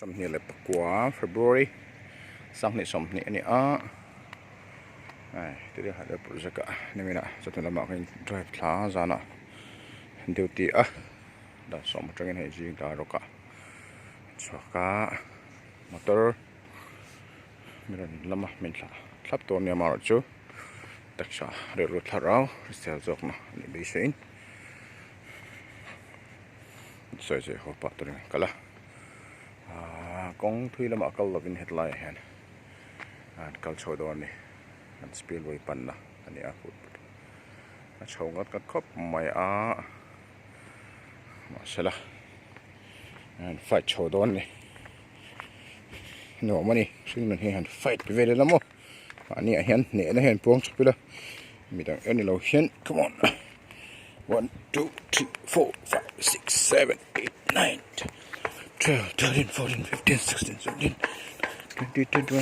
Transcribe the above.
24 February 2020 a ni a hei tiri hydel project ah nimin ah chawhnu lamah khan drive thla zanah duty a dar sawm atangin hei zing dar rawk ah chhuak a motor mi rawn lama min thlah thlap tur a ni amaherawhchu taksa rilru thlarau hrisel zawkna a nih beiseiin. Sawi sawi haw pah turin an kal a aaa kawng thui lamah kal lovin hetlai ah hian an kal chho dawn a ni an spillway panna a ni a a chho ngat ngat khawp mai a mahsela an fight chho dawn a ni nuam a ni hringnun hi han fight vel ila maw mahni ah hian hnehna hian puang chhup ila midang en ilo hian come on. 1, 2, 3, 4, 5, 6, 7, 8, 9, 10, 12, 13, 14, 15, 16, 17, 20, 21.